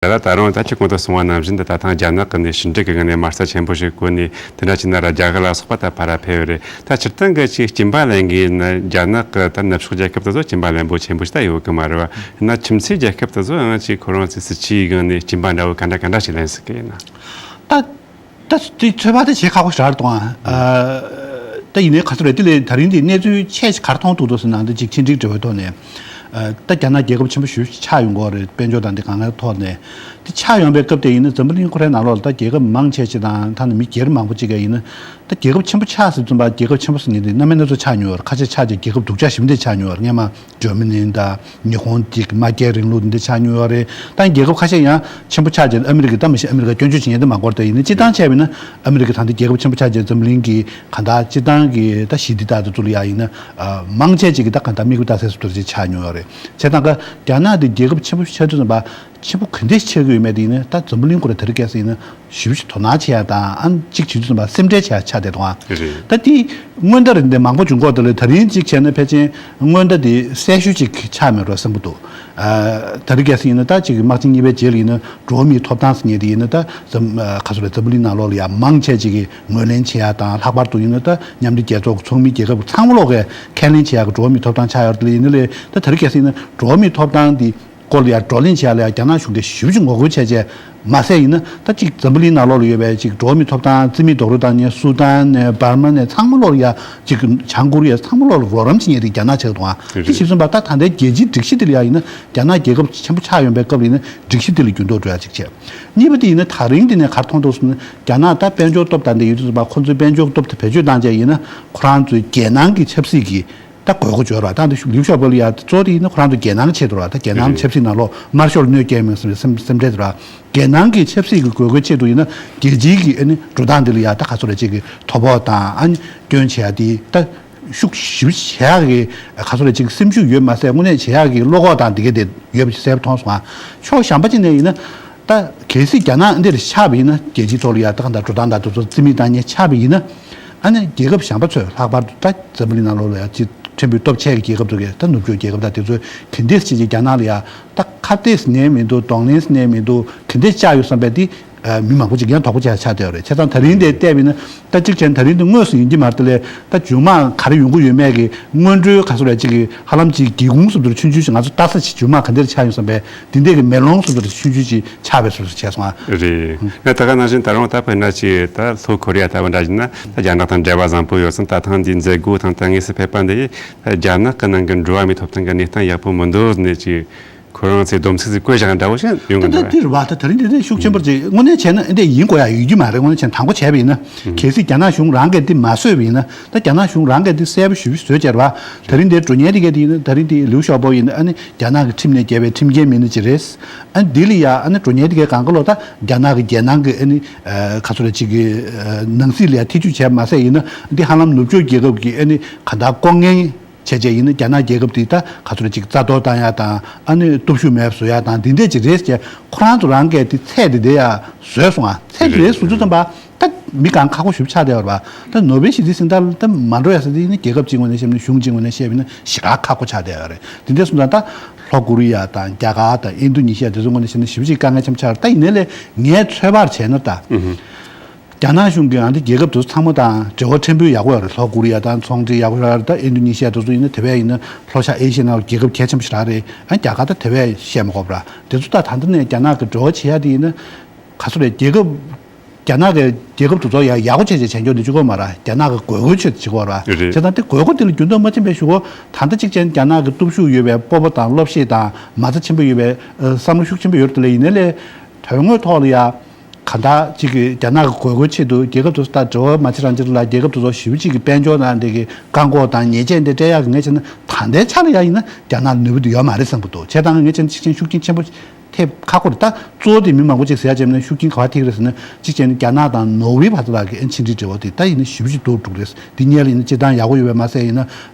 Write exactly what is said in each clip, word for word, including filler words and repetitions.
ད་ད་རུང་ད་ཁྱེད་གོང་དུ་གསུངས་པ་ནང་བཞིན་དུ་ད་ཐེངས་རྒྱ་ནག་གི་ནས་ཕྱི་འབྲེལ་གྱི་ངོས་ནས་དམར་གསོད་ཆེན་པོ་ཞིག་བཀོད་ནས། དེ་འདྲ་བྱས་ན་ར་རྒྱ་གར་ལ་སོགས་པ་ད་ཕར་ར་ཕེབས་ཡོད་རེད། ད་སྤྱིར་བཏང་གི་ཅིག་སྐྱིན་པ་ལེན་མཁན་ནི་རྒྱ་ནག་གི་ད་ནུབ་ཕྱོགས་རྒྱལ་ཁབ་དེ་ཚོ་སྐྱིན་པ་ལེན་པོ་ཆེན་པོ་ཞིག་ད་ཡོད་གི་མ་རེད་བ། ཡིན་ན་ཁྱིམ་མཚེས་རྒྱལ་ཁབ་དེ་ཚོ་ཡང་ཅིག་ཁོ་རང་ཚོའི་སྲིད་ཇུས་ཡི་སྒང་ནས་སྐྱིན་པ་འདྲ་བོ་ག་འདྲ་ག་འདྲ་ཞིག་ལེན་སྲིད་གི་ཡིན་ན། ད་ད་དེ་ཚོད་དཔག་དེ་བྱེད་ཁག་པོ་ཞིག་རེད་འདུག་ཨ། ཨ། ད་ཡིན་ནའི་ག་ཚོད་རེད། དེ་ལས་ད་རིང་འདི་གནས་ཚུལ་ཆེ་ཞིག་ག་རེ་མཐོང་ཐུབ་འདུག་ཟེར་ན། འདི་ཅིག་ཕྱི་འབྲེལ་འབྲེལ་བའི་ཐོག་ནས། ཨ། ད་རྒྱ་ནག་རྒྱལ་ཁབ་ཆེན་པོ་ཞིག་ཆགས་ཡོང་གི་རེད། དཔལ་འབྱོར་དང་འདི་གང་གའི་ཐོག་ནས། དེ་ཆགས་ཡོང་པའི་སྐབས་དེ་ཡིན་ན་འཛམ་བུ་གླིང་ཁོ་རའི་ནང་ལོགས་ལ་ད་རྒྱལ་ཁབ་མང་ཆེ་ཅིག་དང་ཐ་ན་མི་སྒེར་མང་པོ་ཅིག་ག་ཡིན་ན། ད་རྒྱལ་ཁབ་ཆེན་པོ་ཆགས་ཟིན་ཙམ་པ་རྒྱལ་ཁབ་ཆེན་པོ་ཟེར་མཁན་དེ་རྣམ་པ་སྣ་ཚོགས་ཆགས་མྱོང་ཡོད་རེད། ཁ་ཤས་ཆགས་རྗེས་རྒྱལ་ཁབ་སྡུག་ཅག་ཞེ་པོ་འདི་ཆགས་མྱོང་ཡོད་རེད། སྔོན་མ་འཇར་མ་ནི་དང་ཉི་ཧོང་གི་དམར་རྒྱལ་རིང་ལུགས་འདི་ཆགས་མྱོང་ཡོད་རེད། ད་རྒྱལ་ཁབ་ཁ་ཤས་ཡང་ཆེན་པོ་ཆགས་རྗེས། ཨ་མི་རི་ཀ་ད་མི་ཤེས། ཨ་མི་རི་ཀ་སྐྱོན་བརྗོད་བྱེད་མཁན་དེ་མ་འགོར་ཏེ། ཡིན་ནའི་སྤྱིར་བཏང་བྱས་པ་ཡིན་ན་ཨ་མི་རི་ཀ་ད་འདི་རྒྱལ་ཁབ་ཆེན་པོ་ཆགས་རྗེས་འཛམ་གླིང་གི་གང་ལྟར་སྤྱིར་བཏང་གི་ད་ཞི་བདེ་ད་དུ་ཚུར་ལ་ཡ་ཡིན་ན། ཨ། མང་ཆེ་ཅིག་གི་ད་གང་ལྟར་མིག་དཔེ་ལྟ་ས་སུ་ཐུར་ཅིག་ཆགས་མྱོང་ཡོད་རེད། བྱས་ཙང་ཀ་རྒྱ་ནག་འདི་རྒྱལ་ཁབ་ཆེན་པོ་ཆགས་དུས་ཙམ་པ། ཆེན་པོ་ག་འདྲས་ཆགས་ཀྱི་ཡོད་མེད་དེ་ཡིན་ན། ད་འཛམ་བུ་གླིང་ཁོ་ར་དེ་རིང་ཁ་སང་ཡིན་ན་ཞེ་པོ་ཅིག་དོ་སྣང་བྱེད་ཡ་དང་། ཨ་ནི་གཅིག་བྱེད་དུས་ཙམ་པ་སེམས་ཁྲལ་བྱེད་ཡ་ཆགས་བསྡད་འདུག་ཨ། རེད། ད་དེ་སྔོན་ད་རེད། འདི་མང་པོ་བྱུང་གོ། དེ་ལས་ད་རིང་གཅིག་བྱས་ན་ཕལ་ཆེར་སྔོན་ད་དེ་གསལ་ཤོས་ཅིག་ཆགས་མེད་འགྲོ་བསམ་གྱི་འདུག་ཨ། དེ་རིང་ཁ་སང་ཡིན་ན་ད་ཅིག་དམག་ཆེན་གཉིས་པའི་རྗེས་ལ་ཡིན་ན་འགྲོ་བ་མིའི་ཐོབ་ཐང་ཟེར་མཁན་དེ་ཡིན་ན། ད་འཛམ། ཨ། ག་ཚོད་རེད། འཛམ་བུ་གླིང་ནང་ལོགས་ལ་ཡ་མང་ཆེ་ཅིག་གིས་ངོས་ལེན་བྱེད་ཡ་དང་། ལྷག་པར་དུ་ཡིན་ན་ད་མཉམ་འབྲེལ་རྒྱལ་ཚོགས་ཀྱི་ཚོགས་མི་རྒྱལ་ཁབ་ཚང་མ་ལོག་གིས་ཁས་ལེན་བྱེད་ཡ་གི་འགྲོ་བ་མིའི་ཐོབ་ཐང་ཆགས་ཡོད་རེད། དེ་ལས་ཡིན་ན་ལས་ད་དེ་རིང་ཁ་སང་ཡིན་ན་འགྲོ་བ་མིའི་ཐོབ་ཐང་དེ་སྐོར་ལ་ཡ་བགྲོ་གླེང་བྱེད་ཡ་ལ་ཡ་རྒྱ་ནག་གཞུང་གིས་ཞེ་པོ་ཅིག་ངོ་རྒོལ་བྱས་བྱས་མ་ཟད་ཡིན་ན། ད་ཅིག་འཛམ་བུ་གླིང་ནང་ལོགས་ལ་ཡོད་པའི་ཅིག་འགྲོ་བ་མིའི་ཐོབ་ཐང་རྩིས་མེད་རྡོག་རོལ་བཏང་མཁན་སུ་དཱན་ནས་འབར་མ་ནས་ཚང་མ་ལོགས་ལ་ཡ། ཅིག་བྱང་ཀོ་རི་ཡ་ཚང་མ་ལོགས་ལ་རོགས་རམ་བྱེད་མཁན་དེ་རྒྱ་ནག་ཆགས་འདུག་ཨ། དེ་བྱེད་ཙམ་པ་ད་ད་ལྟའི་རྒྱལ་སྤྱིའི་སྒྲིག་གཞི་དེ་ལ་ཡ་ཡིན་ན། རྒྱ་ནག་རྒྱལ་ཁབ་ཆེན་པོ་ཆགས་ཡོང་པའི་སྐབས་ལ་ཡིན་ན་སྒྲིག་གཞི་དེ་ལ་འགྱུར་ལྡོག་འགྲོ་ཡ་ཅིག་བྱས། གཉིས་པ་དེ་ཡིན་ན་ད་རིང་འདི་ནས་ག་རེ་མཐོང་འདུག་ཟེར་ན། རྒྱ་ནག་ད་དཔལ་འབྱོར་སྟོབས་དང་འདི་ཡོད་དུས་ཙམ་པ། ཁོ་ཚོའི་དཔལ་འབྱོར་སྟོབས་དེ་བེད་སྤྱོད་བཏང་བྱས་ཡིན་ན། ཁོ་རང་ཚོའི་རྒྱལ་ནང་གི་ཆབ་སྲིད་ཀྱི་ད་དགོས་མཁོ་འབྱོར་བ། ད་འདི་ལིའུ་ཞའོ་པོ་ལ་ཡ་གཙོ་བོ་དེ་ཡིན་ན་ཁོ་རང་ཚོ་རྒྱལ་ནང་ཆེད་དུ་ར། ད་རྒྱལ་ནང་ཆབ་སྲིད་ནང་ལོགས་དམར་ཤོག་ལ་གནོད་སྐྱེལ་མིན་སེམས་སེམས་ཁྲལ་དུ་ར། རྒྱལ་ནང་གི་ཆབ་སྲིད་ཀྱི་དགོས་མཁོའི་ཆེད་དུ་ཡིན་ན། རྒྱལ་སྤྱིའི་གི་ཨ་ནི་འགྲོ་སྟངས་འདི་ལ་ཡ་ད་ག་ཚོད་རེ་ཅིག་གི་དོ་ཕོག་དང་། ཨ་ནི་སྐྱོན་བྱེད་ཡ་དེ་ད་ཤུགས་ཞེ་པོ་བྱེད་ཡ་གི་ག་ཚོད་རེ་ཅིག་སེམས་ཤུགས་ཡོད་མ་ཟད། དངོས་གནས་བྱེད་ཡ་གི་བློ་ཁོག་དང་འདི་ག་དེ་ཡོད་པ་ཞིག་གསལ་པོ་མཐོང་སོང་ཨ། ཕྱོགས་གཞན་པ་ཅིག་ནས་ཡིན་ན། ད་གལ་སྲིད་རྒྱ་ནག་འདིར་ཆགས་པ་ཡིན་ན། རྒྱལ་སྤྱིའི་ཐོག་ལ་ཡ་ད་གང་ལྟར་འགྲོ་སྟངས་དང་དེ་ཚོ་རྩིས་མེད་བཏང་མཁན་ཆགས་པ་ཡིན་ན། ཨ་ནི་རྒྱལ་ཁབ་གཞན་པ་ཚོས། ལྷག་པར་དུ་ད་འཛམ་བུ་གླིང་ནང་ལོགས་ལ་ཡ་ཅིག་ཕྲན་བུ་སྟོབས་ཆེ་གི་རྒྱལ་ཁབ་ཚོ་གིས། ད་ནུབ་ཕྱོགས་རྒྱལ་ཁབ་དང་དེ་ཚོས་ག་འདྲས་ཅིག་ཅིག་རྒྱ་ནག་ལ་ཡ་ད་ཁ་གཏད་ནས་མི་འདུག་གདོང་ལེན་ནས་མི་འདུག་ག་འདྲས་བཅག་ཡོད་བསམ་པའི་དེ། ཨ། མི་མང་པོ་ཅིག་ཡང་དོགས་པ་ཅིག་ཆགས་བསྡད་ཡོད་རེད། བྱས་ཙང་ད་རིང་དེ་བལྟས་པ་ཡིན་ན། ད་གཅིག་བྱས་ན་ད་རིང་དེ་དངོས་སུ་ཡིན་གྱི་མ་རེད། དེ་ལས་ད་མཇུག་མ་ག་རེ་ཡོང་གི་ཡོད་མེད་ཀྱི་སྔོན་འགྲོའི་ག་ཚོད་རེ་ཅིག་གི་ཧ་ལམ་ཅིག་སྒེའུ་ཁུང་བཟོ་འདྲ་ཆུང་ཆུང་ཞིག་ང་ཚོ་ལྟ་ས་ཅིག་མཇུག་མ་ག་འདྲ་ཆགས་ཡོང་བསམ་པའི་དེ་འདྲས་ཀྱི་མེ་ལོང་བཟོ་འདྲ་ཆུང་ཆུང་ཅིག་ཆགས་པའི་བཟོ་འདྲ་བྱས་སོང་ཨ། རེད། ང་ད་ག་ནང་བཞིན་ད་རུང་ད་དཔེར་ན་ཅིག་ད་ལྷོ་ཁོ་རི་ཡ་ལྟ་བུ་འདྲ་ཡིན་ན། ད་རྒྱ་ནག་དང་འབྲེལ་བ་བཟང་པོ་ཡོད་ཙང་། ད་ཐེངས་འདི་མཛད་སྒོ་དང་ད་དངོས་སུ་ཕེབས་པ་འདི་ད་རྒྱ་ནག་གི་ནང་གི་འགྲོ་བ་མིའི་ཐོབ་ཐང་གི་གནས་སྟངས་ཡག་པོ་མི་འདུག་ནས་ཅིག་ཁོ་རང་ཚོས་སྡོམ་ཚིག་ཅིག་བཀོད་བཞག་འདྲ་བོ་ཞིག་ཡོང་གི་འདུག་ག་ད་འདི་རེད་བ། ད་ད་རིང་འདི་འདྲ་ཤུགས་ཆེན་པོར་ཅིག་དངོས་གནས་བྱས་ན་འདི་ཡིན་དགོས་ཡ་ཡོད་ཀྱི་མ་རེད། དངོས་གནས་བྱས་ན་དང་པོ་བྱས་པ་ཡིན་ན། གལ་སྲིད་རྒྱ་ནག་གཞུང་རང་གིས་འདི་མ་བཟོས་པ་ཡིན་ན། ད་རྒྱ་ནག་གཞུང་རང་གིས་འདི་གསལ་པོ་ཞེ་པོ་བཟོས་བྱས་རེད་བ། ད་རིང་འདིར་འགྲོ་མཁན་དེ་གས་དེ་ཡིན་ན། ད་རིང་འདི་ལིའུ་ཞའོ་པོ་ཡིན་ན། ཨ་ནི་རྒྱ་ནག་གི་ཁྲིམས་ནས་འགལ་བའི་ཁྲིམས་འགལ་མི་སྣ་ཅིག་རེད། ཨ་ནི་འདི་ལ་ཡ་ཨ་ནི་འགྲོ་མཁན་དེ་གས་གང་ག་ལོག་ད་རྒྱ་ནག་གི་རྒྱལ་ནང་གི་ཨ་ནི་ཨ་ག་ཚོད་རེ་ཅིག་གི་ཨ་ནང་སྲིད་ལ་ཡ་ཐེ་བྱུས་བྱས་མ་ཟད་ཡིན་ན། འདི་ཧ་ལམ་ནུབ་ཕྱོགས་རྒྱལ་ཁབ་ཀྱི་ཨ་ནི་ག་ད་ལྐོག་རྔན་བྱས་བྱས་ཡིན་ན། རྒྱ་ནག་རྒྱལ་ཁབ་དེ་ད་ག་ཚོད་རེ་ཅིག་རྩ་གཏོར་བཏང་ཡ་དང་། ཨ་ནི་སྟོབས་ཤུགས་མེད་པ་བཟོ་ཡ་དང་། འདི་འདྲས་ཅིག་རེད་ཟེར། ཁོ་རང་ཚོ་རང་གིས་དེ་ཚད་དེ་དེ་ཡ་བཟོས་སོང་ཨ། ཚད་དེ་རེད་བཟོ་ཚུལ་ཙམ་པ་ད་མི་གང་ཁག་པོ་ཞེ་པོ་ཆགས་བསྡད་ཡོད་རེད་པ། ད་ནོ་བེལ་ཞི་བདེའི་གཟེངས་རྟགས་ལ་ད་མ་འགྲོ་ཡ་ཟེར་དེ་ཡིན་ན། རྒྱལ་ཁབ་གཅིག་ངོས་ནས་བཤད་པ་ཡིན་ན། གཞུང་གཅིག་ངོས་ནས་བཤད་པ་ཡིན་ན་ཞེ་དྲག་ཁག་པོ་ཆགས་བསྡད་ཡོད་རེད། དེ་འདྲས་སོང་ཙང་ད་ལྷོ་ཀོ་རི་ཡ་དང་རྒྱ་གར་དང་ཨིན་རྡུ་ནི་ཤི་ཡ་དེ་ཚོ་ངོས་ནས་བཤད་ན་ཞེ་པོ་ཅིག་དཀའ་ངལ་ཆེན་པོ་ཆགས་རེད། ད་ཡིན་ནའི་ལས་ངའི་ཚོད་དཔག་བྱས་ན་ད། རྒྱ་ནག་གཞུང་གིས་ཨ་འདི་རྒྱལ་ཁབ་དེ་ཚོ་ཚང་མ་དང་འབྲེལ་བ་ཕྲན་བུ་ཡག་པོ་ཡོད་རེད། ལྷོ་ཀོ་རི་ཡ་དང་ཚོང་འབྲེལ་ཡག་པོ་ཡོད་རེད། ད་ཨིན་རྡུ་ནི་ཤི་ཡ་དེ་ཚོ་ཡིན་ན། དེ་བས་ཡིན་ན་ལྷོ་ཤར་ཨེ་ཤི་ཡའི་ནང་ལ་རྒྱལ་ཁབ་གལ་ཆེན་པོ་ཞིག་རང་རེད། ཨ་རྒྱ་གར་ད་དེ་བས་བཤད་མི་དགོས་པ་ར། དེ་ཚོ་ད་ད་ལྟ་ནས་རྒྱ་ནག་གི་འབྲེལ་བ་བྱེད་ཡ་དེ་ཡིན་ན། ག་ཚོད་རེད། རྒྱལ་ཁབ་རྒྱ་ནག་གི་རྒྱལ་ཁབ་དེ་ཚོ་ཡ་ཡག་པོ་བྱས་བྱས་བྱས་འཇོག་འདི་བྱེད་དགོས་མ་ར། རྒྱ་ནག་གི་དགོས་མཁོའི་ཆེད་དུ་བྱེད་དགོས་ར། རེད། བྱས་ཙང་དེ་དགོས་མཁོ་དེ་ལ་འགྱུར་ལྡོག་མ་ཕྱིན་པའི་གཞུག་གུ། ད་ལྟ་གཅིག་བྱས་ན་རྒྱ་ནག་གི་སྟོབས་ཤུགས་ཡོད་པའི་སྤོབས་པ་དང་སློབ་ཤེས་དང་མ་རྩ་ཆེན་པོ་ཡོད་པའི་ཨ་བསམ་བློ་ཤུགས་ཆེན་པོ་ཡོད་རེད། དེ་ལས་ཡིན་ནའི་ལས་དོན་དངོས་ཐོག་ལ་ཡ། གང་ལྟར་ཅིག་གིས་རྒྱ་ནག་གི་དགོས་མཁོའི་ཆེད་དུ་རྒྱལ་ཁབ་དེ་ཚོ་དང་འབྲེལ་བ་མ་བྱེད་རང་བྱེད་ལ། རྒྱལ་ཁབ་དེ་ཚོ་ཞེ་པོ་ཅིག་གི་དཔལ་འབྱོར་ནང་དེ་གི་བཀག་འགོག་དང་ཉེས་ཆད་འདི་སྤྲད་ཡག་གི་ངས་བྱས་ན། ད་ལྟའི་ཆ་ལ་ཡ་ཡིན་ན་རྒྱ་ནག་ལ་ནུས་པ་དེ་ཡོད་མ་རེད་བསམ་གྱི་འདུག་བྱས་ཙང་ངས་བྱས་ན་གཅིག་བྱས་ན་ཤུགས་རྐྱེན་ཆེན་པོ་ཐེབས་ཁག་པོ་རེད། ད་གཙོ་བོ་དེ་མི་མང་པོ་ཅིག་ཟེར་ཡ་བྱས་ན་ཤུགས་རྐྱེན་ག་པར་ཐེབས་ཀྱི་རེད་ཟེར་ན། གཅིག་བྱས་ན་རྒྱ་ནག་དང་ནོར་ཝེ་བར་དུ་ལ་གི་ཨ་ཕྱི་འབྲེལ་འབྲེལ་བ་དེ་ད་ཡིན་ན་ཞེ་པོ་ཅིག་སྡུག་རུ་འགྲོ་གི་རེད། འདི་སྔོན་ལ་ཡིན་ན་སྤྱིར་བཏང་ཡག་པོ་ཡོད་པས་མ་ཟད། ཡིན་ན་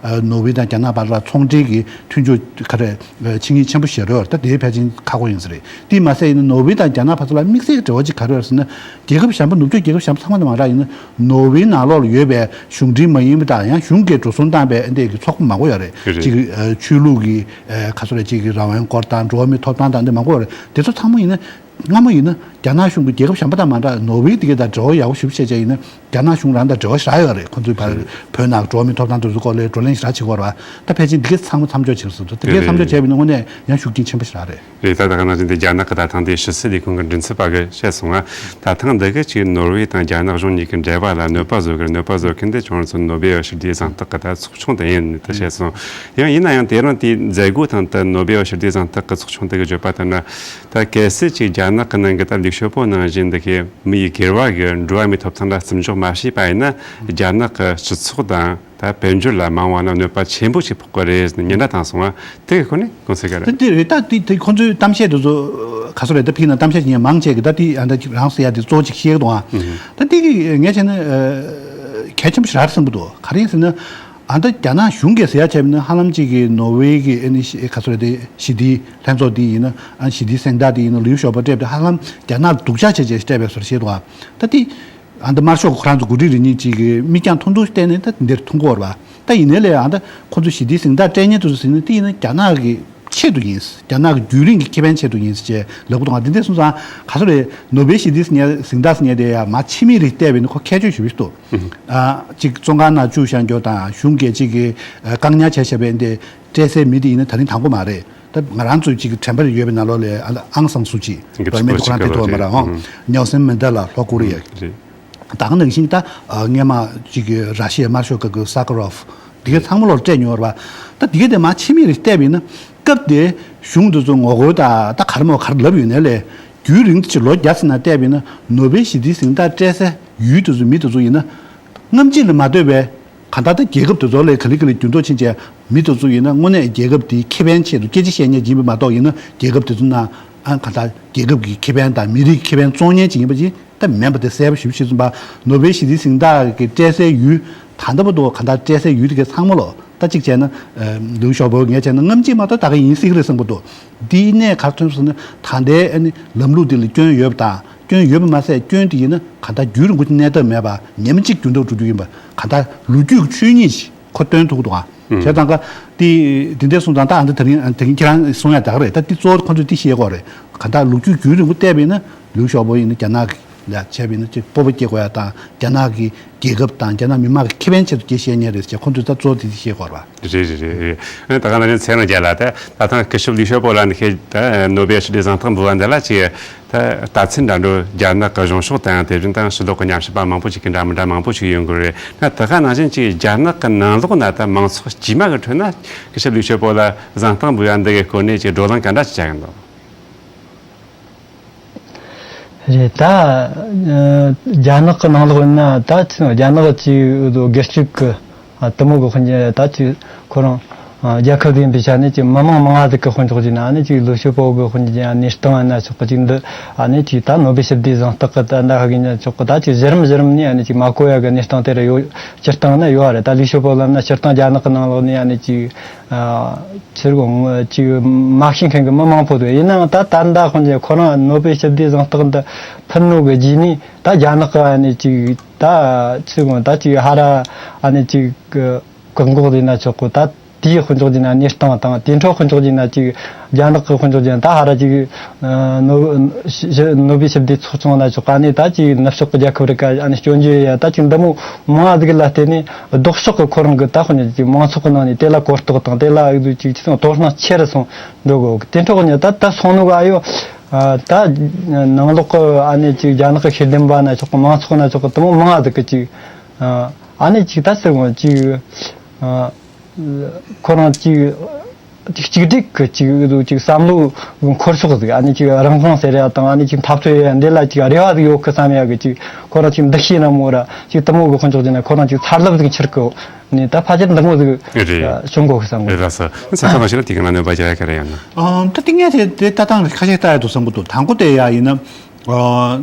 ནོར་ཝེ་དང་རྒྱ་ནག་བར་ལ་ཚོང་འབྲེལ་གྱི་མཐུན་ཕྱོགས་ག་རེ་ཆིངས་ཡིག་ཆེན་པོ་བཞག་ཡོད་རེད། ད་དེ་ཕལ་ཆེར་ཁག་པོ་ཡིན་ས་རེད། དེ་མ་ཟད་ཡིན་ན་ནོར་ཝེ་དང་རྒྱ་ནག་བར་ལ་དམིགས་བསལ་གྱི་འབྲེལ་བ་ཅིག་ག་རེ་ཡོད་རེད་ཟེར་ན། རྒྱལ་ཁབ་གཞན་པ། ནུབ་ཕྱོགས་རྒྱལ་ཁབ་གཞན་པ་ཚང་མ་དང་མ་འདྲ་ཡིན་ན། ནོར་ཝེ་ནང་ལོགས་ལ་ཡོད་པའི་གཞུང་འབྲེལ་མ་ཡིན་པ་དང་ཡང་གཞུང་གིས་འགྲོ་སོང་བཏང་པའི་འདི་གི་ཚོགས་པ་མང་པོ་ཡོད་རེད། རེད། ཅིག་ཨ་ཆོས་ལུགས་ཀྱི་ཨ་ག་ཚོད་རེད། ཅིག་གི་རང་དབང་སྐོར་དང་འགྲོ་བ་མིའི་ཐོབ་ཐང་དང་འདི་མང་པོ་ཡོད་རེད། དེ་ཚོ་ཚང་མ་ཡིན་ན། སྔ་མོ་ཡིན་ན་རྒྱ་ནག་གཞུང་གི་རྒྱལ་ཁབ་གཞན་པ་དང་མ་འདྲ་ནོར་ཝེ་དེ་ག་དང་འབྲེལ་བ་ཡག་པོ་ཞེ་པོ་བྱས་བྱས་ཡིན་ན་རྒྱ་ནག་གཞུང་རང་དང་འབྲེལ་བ་ཞེ་དྲག་ཡོད་རེད། ཁོང་ཚོའི་བར་བོད་ནང་འགྲོ་བ་མིའི་ཐོབ་ཐང་དེ་ཚོའི་སྐོར་ལ་བགྲོ་གླེང་ཞེ་དྲག་བྱེད་ཀྱི་ཡོད་རེད་བ། ད་ཕལ་ཆེར་འདི་གས་ཚང་མ་མཚམས་འཇོག་བྱེད་དགོས་སོང་། ད་འདི་གས་མཚམས་འཇོག་བྱས་པ་ཡིན་ན་དངོས་གནས་ཡང་ཤུགས་རྐྱེན་ཆེན་པོ་ཞེ་དྲག་རེད། རེད། ད་ད་ག་ནང་བཞིན་དེ་རྒྱ་ནག་གི་ད་ཐེངས་དེའི་ཕྱི་སྲིད་ལས་ཁུངས་ཀྱི་མགྲིན་ཚབ་པ་གིས་བཤད་སོང་ང་། ད་ཐེངས་འདི་གི་ཅིག་ནོར་ཝེ་དང་རྒྱ་ནག་གཞུང་གཉིས་ཀྱི་འབྲེལ་བ་ལ་གནོད་པ་བཟོ་གི་རེད། གནོད་པ་བཟོ་མཁན་དེ་ཁྱོད་རང་ཚོ་ནོ་སྦེལ་ཞི་བདེའི་གཟེངས་རྟགས་ཀྱི་ད་ཚོགས་ཆུང་དེ་ཡིན་ད་བཤད་སོང་། ཡང་ཡིན་ན་ཡང་དེ་རིང་དེའི་མཛད་སྒོ་ཐེངས་དེ་ནོ་སྦེལ་ཞི་བདེའི་གཟེངས་རྟགས་ཀྱི་ཚོགས་ཆུང་དེ་གི་བརྗོད་པ་ལྟར་ན། ད་གལ་སྲིད་ཅིག་རྒྱ་ནག་གི་ནང་གི་ད་ལིའུ་ཞའོ་པོ་ནང་བཞིན་འདི་གའི་མི་ཡི་སྒེར་བ་གི་འགྲོ་བ་མིའི་ཐོབ་ཐང་ལ་བརྩི་འཇོག་མ་བྱས་པ་ཡིན་ན། རྒྱ་ནག་གི་སྤྱི་ཚོགས་དང་ད་དཔལ་འབྱོར་ལ་མ་འོངས་པ་ན་གནོད་པ་ཆེན་པོ་ཞིག་ཕོག་གི་རེད་ཟེར་ནས་ཉེན་བརྡ་བཏང་སོང་ང་། དེ་གི་སྐོར་ནས་གོང་ཚེ་ག་རེད། ད་དེ་རེད། ད་དེ་དེ་ཁོང་ཚོའི་གཏམ་བཤད་དེ་ཚོ་ག་ཚོད་རེད། ད་ཕིག་ན་གཏམ་བཤད་བྱེད་མཁན་མང་ཆེ་གི་ད་དེ་ཨ་ད་རང་ཟེར་ཡ་དེ་གཙོ་བོ་གཅིག་བཤད་གི་འདུག་ཨ། ད་དེ་གི་ངས་བྱས་ན་གལ་ཆེན་པོ་ཞིག་རེད་བསམ་གི་འདུག་ག་རེ་ཡིན་ཟེར་ན། ཨ་ད་རྒྱ་ནག་གཞུང་གིས་ཟེར་ཡ་བྱས་པ་ཡིན་ན་ཧ་ལམ་གཅིག་གི་ནོར་ཝེ་གི་ཨ་ནི་ག་ཚོད་རེད། དེ་ཞི་བདེའི་ལྷན་ཚོགས་དེ་ཡིན་ན་ཨ་ཞི་བདེའི་གཟེངས་རྟགས་དེ་ཡིན་ན་ལིའུ་ཞའོ་པོ་སྤྲད་པ་དེ་ཧ་ལམ་རྒྱ་ནག་ལ་སྡུག་ཅག་བྱས་བྱས་སྤྲད་པའི་བཟོ་འདྲ་བཤད་འདུག་ཨ། ད་དེ། ཨ་ད་དམར་ཤོག་ཁོ་རང་ཚོ་འགོ་ཁྲིད་རེ་གཉིས་ཅིག་གིས་མིག་རྒྱང་ཐུང་ཐུང་བལྟས་ནས་ད་འདིར་མཐོང་གི་ཡོད་རེད་པ། ད་ཡིན་ནའི་ལས་ཨ་ད་ཁོ་ཚོ་ཞི་བདེའི་གཟེངས་རྟགས་སྤྲད་མཁན་དེ་ཚོ་ཟེར་ན་དེ་ཡིན་ན་རྒྱ་ནག་གི་ཆེད་དུ་ཡིན། རྒྱ་ནག་གི་རྒྱུན་རིང་གི་ཁེ་ཕན་ཆེད་དུ་ཡིན་ཟེར་བྱས་ལབ་གི་འདུག་ག་འདི་འདྲ་སོང་ཙང་ག་ཚོད་རེད། ནོ་སྦེལ་ཞི་བདེའི་གཟེངས་རྟགས་ཟེར་མཁན་དེ་ཡ་མ་ཕྱི་མིག་རེ་བལྟས་པ་ཡིན་ན་ཁོ་ཁྱད་ཆོས་ཞེ་པོ་ཞིག་འདུག་ཨ་ཅིག་བཙོན་ཁང་ནང་བཅུག་བཞག་རྒྱུ་དང་གཞུང་གིས་ཅིག་གི་ཨ་བཀག་ཉར་བྱས་བཞག་པའི་འདི་སྤྲད་སའི་མི་དེ་ཡིན་ན་ད་རིང་དང་པོ་མ་རེད། ད་ང་རང་ཚོའི་ཅིག་གི་དྲན་པ་རེ་ཡོད་པའི་ནང་ལོགས་ལ་ཨ་ཨང་སང་སུ་ཅི། འདི་བར་མི་དེ་ཁོ་རང་དེ་ཐོག་མ་རེད་ཨང་། ནེལ་སན་མན་དེ་ལ་ལྷོ་ཀོ་རི་ཡ། རེད། ད་ག་ནང་བཞིན་ད་ཨ་སྔས་མ་ཅིག་གི་ར་ཤི་ཡའི་དམར་ཤོག་ཁག་གི་ས་ཁ་རོབ། འདི་གའི་ཚང་མ་ལོག་སྤྲད་མྱོང་བ་རེད་པ། ད་འདི་གའི་དེ་མ་ཕྱི་མིག་རེ་བལྟས་པ་ཡིན་ན་སྐབས་དེ་གཞུང་འདི་ཚོ་ངོ་རྒོལ་དང་ད་ག་རེ་མོ་ག་རེ་ལབ་ཡོད་ནའི་ལས་རྒྱུན་རིང་དུ་ཅིག་ལོ་བརྒྱ་ཙམ་ནང་བལྟས་པ་ཡིན་ན་ནོ་སྦེལ་ཞི་བདེའི་གཟེངས་རྟགས་སྤྲད་སའི་ཡུལ་དེ་ཚོ་མི་དེ་ཚོ་ཡིན་ན། སྔ་ཕྱི་ལ་མ་ལྟོས་པའི་གང་ལྟར་ད་རྒྱལ་ཁབ་དེ་ཚོ་ལ་ག་ལེ་ག་ལེ་འགྱུར་ལྡོག་ཕྱིན་བྱས་མི་དེ་ཚོ་ཡིན་ན་དངོས་གནས་རྒྱལ་ཁབ་དེའི་ཁེ་ཕན་ཆེད་དུ་སྐད་ཆ་བཤད་མཁན་ཡིན་པ་མ་གཏོགས་ཡིན་ན་རྒྱལ་ཁབ་དེ་ཚོ་ནང་ཨ་གང་ལྟར་རྒྱལ་ཁབ་ཀྱི་ཁེ་ཕན་དང་མི་རིགས་ཀྱི་ཁེ་ཕན་བཙོང་མཁན་ཅིག་ཡིན་པ་ཅིག་ད་མིན་པ་དེ་གསལ་པོ་ཞེ་པོ་ཞིག་གསུངས་པ། ནོ་སྦེལ་ཞི་བདེའི་གཟེངས་རྟགས་ཀྱི་སྤྲད་སའི་ཡུལ་ད་ལྟ་བར་དུ་གང་ལྟར་སྤྲད་སའི་ཡུལ་དེ་གའི་ཚང་མ་ལོ་ད་གཅིག་བྱས་ན་ལིའུ་ཞའོ་པོ་ངས་བྱས་ན་སྔ་ཕྱི་མ་གཏོགས་ད་ག་ཡིན་སྲིད་ཀྱི་རེད་བསམ་གྱི་འདུག་འདིའི་གནད་ག་རེ་ཐོན་སོང་ན་ད་ལྟའི་ཨ་ནི་ལམ་ལུགས་འདི་ལ་སྐྱོན་ཡོད་པ་དང་། སྐྱོན་ཡོད་པ་མ་ཟད་སྐྱོན་དེ་ཡིན་ན་གང་ལྟར་རྒྱུན་རིང་པོ་གནས་ཐབས་མེད་པ་ཉིན་མ་གཅིག་འགྱུར་ལྡོག་འགྲོ་རྒྱུ་ཡིན་པ་གང་ལྟར་ལོ་རྒྱུས་ཀྱི་ཆོས་ཉིད་ཅིག་ཁོ་སྟོན་ཐུབ་ཀྱི་འདུག་ཨང་། བྱས་ཙང་ཀ་དེ་དེ་འདྲས་སོང་ཙང་ད་ཨ་འདི་དེ་རིང་དེ་རིང་ཁྱེད་རང་གསུང་ཡ་ད་ག་རེད། ད་འདི་གཙོ་བོ་ཁོ་ཚོས་འདི་ཤེས་དགོས་རེད། གང་ལྟར་ལོ་རྒྱུས་རྒྱུན་རིང་པོ་བལྟས་པ་ཡིན་ན་ལིའུ་ཞའོ་པོ་ཡིན་ན་རྒྱ་ནག་གི་ལ་བྱས་པ་ཡིན་ན་ཅིག་སྤོབས་པ་སྐྱེ་དགོས་ཡ་དང་རྒྱ་ནག་གི་རྒྱལ་ཁབ་དང་རྒྱ་ནག་མི་མང་གི་ཁེ་ཕན་ཆེད་དུ་སྐད་བཤད་མཁན་རེད་ཟེར་ཁོང་ཚོས་ད་གཙོ་བོ་དེ་དེ་ཤེས་དགོས་རེད་པ། རེད་རེད་རེད་རེད། ཨ་ད་ག་ནང་བཞིན་ཚེ་རིང་རྒྱལ་ལགས། ད་ད་ཐེངས་སྐུ་ཞབས་ལིའུ་ཞའོ་པོ་ལགས་འདི་གའི་ད་ནོ་སྦེལ་ཞི་བདེའི་གཟེངས་རྟགས་འབུལ་བ་འདི་ལ་ཅིག་ད་ལྟ་ཚུལ་འདྲ་འདྲ་རྒྱ་ནག་གི་གཞུང་ཕྱོགས་དང་དེ་བཞིན་དང་ཕྱི་ལོགས་ཀྱི་ཉམས་ཞིབ་པ་མང་པོ་ཅིག་གིས་འདྲ་མི་འདྲ་མང་པོ་ཅིག་ཡོང་གི་རེད། ད་ད་ག་ནང་བཞིན་ཅིག་རྒྱ་ནག་གི་ནང་ལོགས་ན་ད་མང་ཚོགས་དཀྱུས་མ་གི་ཁྲོད་ན་སྐུ་ཞབས་ལིའུ་ཞའོ་པོ་ལ་གཟེངས་རྟགས་འབུལ་བ་འདི་གའི་སྐོར་ནས་ཅིག་བགྲོ་གླེང་ག་འདྲ་ཅིག་བྱ་གི་འདུག་རེད། ད་ཨ་རྒྱ་ནག་གི་ནང་ལོགས་ཡིན་ན་ད་ཅི་རྒྱ་ནག་ཅིག་སྒེར་གཅོད་ཀྱི་ཨ་དེ་མོ་གི་དཔུང་སྡེ་ད་ཅིག་ཁོ་རང་ཨ་རྒྱལ་ཁབ་དེ་ཡིན་པའི་ཆ་ནས་ཅིག་མི་མང་མང་ང་ཟིག་གི་དཔུང་ཚོགས་ཅིག་ན་ཨ་ནི་ཅིག་ལིའུ་ཞའོ་པོ་གི་དཔུང་སྡེ་ཨ་གནས་སྟངས་ཡིན་ན་ཆོག་གི། ཅིག་འདི་ཨ་ནི་ཅིག་ད་ནོ་སྦེལ་ཞི་བདེའི་གཟེངས་རྟགས་གི་ད་འདྲ་ཧ་གི་ཡིན་ན་ཆོག་གི། ད་ཅིག་གཞི་རིམ་གཞི་རིམ་ནས་ཨ་ནི་ཅིག་མ་གོ་ཡ་གི་གནས་སྟངས་དེ་ར་ཡོད། སྤྱིར་བཏང་ན་ཡོད་རེད། ད་ལིའུ་ཞའོ་པོ་ལབ་ན་སྤྱིར་བཏང་རྒྱ་ནག་གི་ནང་ལོགས་ནས་ཨ་ནི་ཅིག་ཨ་ཚུར་གོང་ཅིག་མ་ཤེས་མཁན་གྱི་མི་མང་པོ་འདུག་ཡིན་ནའང་ད་ད་ལྟ་དཔུང་སྡེ་ཁོ་རང་ནོ་སྦེལ་ཞི་བདེའི་གཟེངས་རྟགས་འདི་ཕུལ་ནོ་གི་རྗེས་ནས་ད་རྒྱ་ནག་གི་ཨ་ནི་ཅིག་ད་ཚུར་གོང་ད་ཅིག་ཧ་ར་ཨ་ནི་ཅིག་བཀག་འགོག་ཟེར་ན་ཆོག་གི། ད་དེའི་དཔུང་ཚོགས་ཀྱི་ན་གནས་སྟངས་དང་དེ་འཕྲོ་དཔུང་ཚོགས་ཀྱི་ན་ཅིག་རྒྱ་ནག་གི་དཔུང་ཚོགས་ཀྱི་ན་ད་ཧ་ར་ཅིག་ནོ་ནོ་སྦེལ་ཞི་བདེའི་ཚོགས་ཆུང་ན་ཆོག་གི། ཨ་ནི་ད་ཅིག་ནུབ་ཕྱོགས་ཀྱི་རྒྱལ་ཁབ་རིགས་ཀ་ཨ་ནི་སྐྱོན་བརྗོད་ཡ་ད་ཅིག་འདི་མོ་མང་ཟིག་ལ་བརྟེན་ནས་ལྡོག་ཕྱོགས་ཀྱི་ཁོ་རང་གི་ད་དཔུང་ཚོགས་ཀྱི་མང་ཚོགས་ཀྱི་ནང་ནས་དེ་ལ་གོ་རྟོགས་དང་དེ་ལ་ཨུ་ཚུགས་ཅིག་ཅི་སོང་དོ་སྣང་ཆེ་རུ་སོང་འགྲོ་གོ། དེ་འཕྲོ་ནས་ད་ད་སོང་ནོ་ག་ཨ་ཡོ། ཨ་ད་ནང་ལོགས་ཀྱི་ཨ་ནི་ཅིག་རྒྱ་ནག་གི་ཤེས་ལྡན་པ་ན་ཆོག་གི། མང་ཚོགས་ན་ཆོག་གི། དེ་མོ་མང་ཟིག་གི་ཅིག་ཨ་ནི་ཅིག་ད་ཟེར་གོ་ཅིག་ཨ་ཁོ་རང་ཅིག་ཅིག་གཅིག་སྒྲིལ་གྱི་ཅིག་ཅིག་བསམ་བློ་འཁོར་ཕྱོགས་ཟིག་ཨ་ནི་ཅིག་རང་དབང་ཟེར་ཡ་དང་ཨ་ནི་ཅིག་འཐབ་རྩོད་ཡ་འདི་ལ་ཅིག་རེ་བ་ཟིག་ཡོད་གི་བསམ་ཡ་གི་ཅིག་ཁོ་རང་ཅིག་འདུ་ཤེས་ར་མོ་ར་ཅིག་དེ་མོ་གི་དཔུང་ཚོགས་ཀྱི་ནས་ཁོ་རང་ཅིག་ཚ་རླབས་ཟིག་འཕྱུར་གི་ནས་ད་ཕལ་ཆེར་འདི་མོ་ཟིག་རེད། བྱུང་གོ་གི་བསམ་གི། རེད་ལགས་སོ། ས་ཐག་ནང་བཞིན་དེ་ག་ན་གནོད་པ་རྒྱག་ཡ་ག་རེ་ཡང་ན། ཨང་ད་དེ་ངས་དེ་དེ་ལྟ་སྟངས་ཁ་ཤས་ལྟ་ཡ་འདུག་བསམ་གི་འདུག་དང་པོ་དེ་ཡ་ཡིན་ན། ཨ་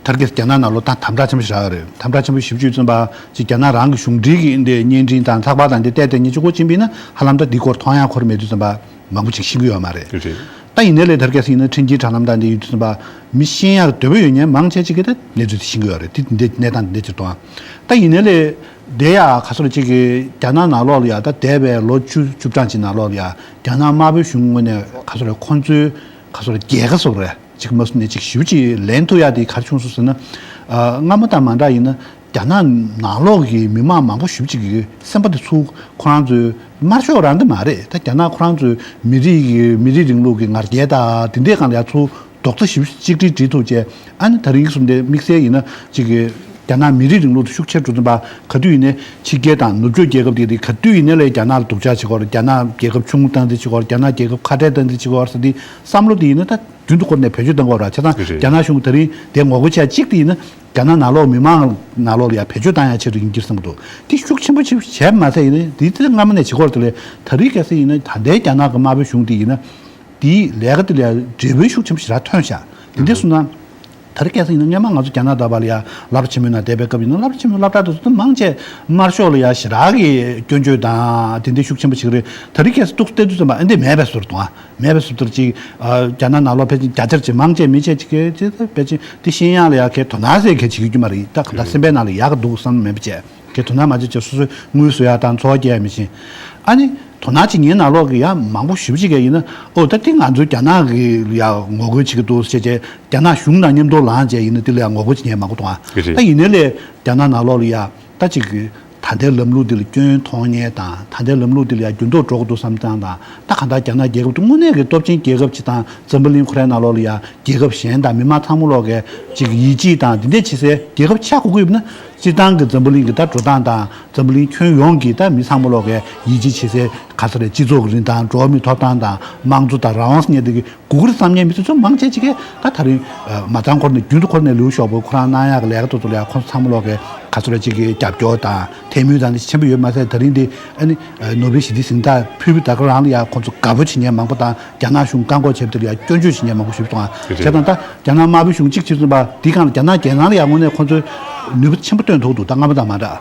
ཐར་གེ་རྒྱ་ནག་ནང་ལོ་ད་དམ་དྲག་ཆེན་པོ་ཞིག་རག་རེད། དམ་དྲག་ཆེན་པོ་ཞིག་བྱུང་ཙམ་པ་ཅིག་རྒྱ་ནག་རང་གི་གཞུང་འབྲེལ་གྱི་འདི་བརྙན་འཕྲིན་དང་ཚགས་པར་དང་འདི་བལྟས་བལྟས་ཉིན་གཅིག་གོ་ཕྱིན་པ་ཡིན་ན་ཧ་ལམ་ད་འདི་སྐོར་མཐོང་ཡག་ཁོར་མེད་དུས་ཙམ་པ་མང་པོ་ཅིག་ཤེས་ཀྱི་ཡོད་མ་རེད། རེད། ད་ཡིན་ནའི་ལས་ཐར་གེ་ཡིན་ན་འཕྲིན་སྐྱེལ་དྲ་ལམ་དང་འདི་ཡོད་དུས་ཙམ་པ་མི་ཤེས་ཡག་འདོད་པ་ཡོད་མཁན་མང་ཆེ་ཅིག་གིས་ད་གནས་ཚུལ་དེ་ཤེས་ཀྱི་ཡོད་རེད། དེ་འདི་གནས་སྟངས་འདི་ཅིག་མཐོང་། ད་ཡིན་ནའི་ལས་དེ་ཡ་ག་ཚོད་ཅིག་གིས་རྒྱ་ནག་ནང་ལོགས་ལ་ཡ་ད་འདས་པའི་ལོ་བཅུ་བཅུ་གྲངས་ཅིག་ནང་ལོགས་ལ་ཡ་རྒྱ་ནག་དམར་པོའི་གཞུང་ངོས་ནས་ག་ཚོད་རེད། ཁོང་ཚོའི་ག་ཚོད་རེད། རྒྱལ་ཁ་སོགས་རེད། ཅིག་མ་སུ་ནས་ཅིག་ཞུ་ཅིག་ལེན་ཐུབ་ཡ་དེ་གར་བྱུང་སོང་ཟེར་ན། ཨ་སྔ་མོ་དང་མ་འདྲ་ཡིན་ན་རྒྱ་ནག་ནང་ལོགས་ཀྱི་མི་མང་མང་པོ་ཞུ་ཅིག་གི་སེམས་པ་དེ་ཚུར་ཁོ་རང་ཚོའི་དམར་ཤོག་རང་དེ་མ་རེད། ད་རྒྱ་ནག་ཁོ་རང་ཚོའི་མི་རིགས་ཀྱི་མི་རིགས་རིང་ལུགས་ཀྱི་ང་རྒྱལ་དང་དེ་འདྲའི་སྒང་ལ་ཡ་ཚུར་རྡོག་རྩ་ཞིབ་གཅིག་སྒྲིལ་སྒྲིལ་ཐུབ་བྱས། ཨ་ནི་ད་རིང་གི་གསུམ་དེ་དམིགས་བསལ་ཡིན་ན་ཅིག་གི་རྒྱ་ནག་མི་རིགས་རིང་ལུགས་དེ་ཤུགས་ཆེར་འགྲོ་བཙུན་པ་ག་དུས་ཡིན་ནའི་ཕྱི་རྒྱལ་དང་ནུབ་ཕྱོགས་རྒྱལ་ཁབ་དེ་དེ་ག་དུས་ཡིན་ནའི་ལས་རྒྱ་ནག་ལ་སྡུག་ཅག་བྱེད་ཀྱི་ཡོད་རེད། རྒྱ་ནག་རྒྱལ་ཁབ་ཆུང་ངུ་བཏང་འཛིན་བྱེད་ཀྱི་ཡོད་རེད། རྒྱ་ནག་རྒྱལ་ཁབ་ཁ་བྲལ་བཏང་འཛིན་བྱེད་ཀྱི་ཡོད་རེད་ཟེར་དེ་བསམ་བློ་དེ་ཡིན་ན་ད་རྒྱུན་དུ་འཁོར་ནས་བེད་སྤྱོད་བཏང་གི་ཡོད་རེད། བྱས་ཙང་རེད། རྒྱ་ནག་གཞུང་ད་རིང་དེ་ངོ་རྒོལ་བྱས་གཅིག་དེ་ཡིན་ན་རྒྱ་ནག་ནང་ལོགས་མི་མང་ནང་ལོགས་ལ་ཡང་བེད་སྤྱོད་བཏང་ཡ་ཆེད་དུ་ཡིན་གྱི་རེད་བསམ་གྱི་འདུག་དེ་ཤུགས་ཆེན་པོ་ཅིག་བྱས་མ་ཚད་ཡིན་ན་དེ་ཚེ་སྔ་མ་ནས་བྱེད་ཀྱི་ཡོད་རེད། དེ་ལས་ད་རིང་གལ་སྲིད་ཡིན་ན་ད་ལྟའི་རྒྱ་ནག་གི་དམར་པོའི་གཞུང་དེ་ཡིན་ན། དེའི་ལས་ཀ་དེ་ལ་འབྲས་བུ་ཤུགས་ཆེན་པོ་ཞེ་དྲག་ཐོན་ཤག་དེ་འདྲ་སོང་ན། ད་རེས་ཁ་སང་ཡིན་ན་སྔོན་མ་ང་ཚོ་རྒྱ་ནག་འདྲ་པོ་ལ་ཡ་སློབ་གྲྭ་ཆེན་མོའི་ནང་བསྡད་པའི་སྐབས་ཡིན་ན། སློབ་གྲྭ་ཆེན་མོའི་སློབ་གྲྭ་དེ་ཚོ་མང་ཆེ་དམར་ཤོག་ལ་ཡ་ཞེ་དྲག་གི་སྐྱོན་བརྗོད་དང་དེ་འདྲ་ཤུགས་ཆེན་པོ་བྱེད་ཀྱི་རེད། ད་རེས་ཁ་སང་ཏོག་ཙམ་བལྟས་དུས་ཙམ་པ་ཨ་འདི་མེད་པའི་བཟོ་འདྲ་འདུག་ཨ། མེད་པའི་བཟོ་འདྲ་ཅིག་ཨ། རྒྱ་ནག་ནང་ལོགས་ཕལ་ཆེར་བརྒྱ་ཆ་ཅིག་མང་ཆེ་མི་ཆེ་ཅིག་གིས་ཅིག་ཕལ་ཆེར་དེ་ཤེས་ཡག་ལ་ཡ་གའི་དོ་སྣང་ཟེར་གའི་བྱེད་ཀྱི་རྒྱུ་མ་རེད། ད་གང་ལྟར་སེམས་པའི་ནང་ལ་ཡག་གི་འདུག་བསམ་མེད་པ་བྱས། གི་དོ་སྣང་མ་བྱེད་བྱས་སོ་སོའི་དངུལ་བཟོ་ཡ་དང་འཚོ་བ་སྐྱེལ་ཡ་མི་ཤེས། ཨ་ནི་དོ་སྣང་བྱེད་མཁན་ནང་ལོགས་ཀྱི་ཡ་མང་པོ་ཞེ་པོ་ཅིག་གིས་ཡིན་ན། ཨོ་ད་དེ་ང་ཚོའི་རྒྱ་ནག་གི་ཡ་ངོ་རྒོལ་བྱེད་ཀྱི་འདུག་ཟེར་བྱས། རྒྱ་ནག་གཞུང་དང་མཉམ་དུ་ལངས་བྱས་ཡིན་ན་དེ་ལ་ཡ་ངོ་རྒོལ་བྱེད་མཁན་མང་པོ་འདུག་ཨ། རེད་རེད། ད་ཡིན་ནའི་ལས་རྒྱ་ནག་ནང་ལོགས་ལ་ཡ་ད་ཅིག་གི་ད་ལྟའི་ལམ་ལུགས་འདི་ལ་སྐྱོན་མཐོང་མཁན་དང་། ད་ལྟའི་ལམ་ལུགས་འདི་ལ་ཡ་འགྱུར་ལྡོག་འགྲོ་གི་འདུག་བསམ་སྟངས་དང་། ད་གང་ལྟར་རྒྱ་ནག་རྒྱལ་ཁབ་དེ་དངོས་གནས་ཀྱི་སྟོབས་ཆེན་རྒྱལ་ཁབ་ཅིག་དང་། འཛམ་བུ་གླིང་ཁོ་རའི་ནང་ལོགས་ལ་ཡ་རྒྱལ་ཁབ་གཞན་དང་མི་མང་ཚང་མ་ལོག་གིས་ཅིག་ཡིད་ཆེས་དང་དེ་འདྲ་བྱེད་སའི་རྒྱལ་ཁབ་ཆགས་དགོས་ཀྱི་ཡོད་ན། སྤྱིར་བཏང་གི་འཛམ་བུ་གླིང་གི་ད་འགྲོ་སྟངས་དང་། འཛམ་བུ་གླིང་ཁྱོན་ཡོངས་ཀྱི་ད་མི་ཚང་མ་ལོག་གིས་ཡིད་ཆེས་བྱེད་སའི་ག་ཚོད་རེད། སྤྱི་ཚོགས་ཀྱི་རིན་ཐང་། འགྲོ་བ་མིའི་ཐོབ་ཐང་དང་། དམངས་གཙོ་དང་། རང་དབང་ཟེར་མཁན་དེ་གི་དགོས་ཀྱི་རེད་བསམ་མཁན་མི་ཚོ་ཚོ་མང་ཆེ་ཅིག་གིས་ད་ད་རིང་ཨ། མ་ཚང་འཁོར་ནས་རྒྱུན་དུ་འཁོར་ནས་ལུས་ཤོག་པོ་ཁོ་རང་གནང་ཡག་གི་ལས་ཀ་དེ་ཚོ་ལ་ཡ་ཁོང་ཚོ་ཚང་མ་ལོག་གིས་ག་ཚོད་རེད། ཅིག་གིས་རྒྱབ་སྐྱོར་དང་དད་མོས་དང་དེ་ཆེན་པོ་ཡོད་མ་ཟད། ད་རིང་འདི་ཨ་ནི་ཨ། ནོ་བེལ་ཞི་བདེའི་གཟེངས་རྟགས་ཕུལ་བུ་ད་ག་རང་ལ་ཡ་ཁོང་ཚོ་དགའ་པོ་བྱེད་མཁན་མང་པོ་དང་། རྒྱ་ནག་གཞུང་བཀག་འགོག་བྱས་པ་དེ་ལ་ཡ་སྐྱོན་བརྗོད་བྱེད་མཁན་མང་པོ་ཞིག་འདུག་ཨ། རེད་རེད། བྱས་ཙང་ད་རྒྱ་ནག་དམར་པོའི་གཞུང་གཅིག་བྱས་ཙང་པ་འདི་སྒང་ལ་རྒྱ་ནག་རྒྱལ་ནང་ལ་ཡ་དངོས་གནས་ཁོང་ཚོས་ནུས་པ་ཆེན་པོ་བཏོན་ཐུབ་འདུག་ད་སྔ་མ་དང་མ་འདྲ།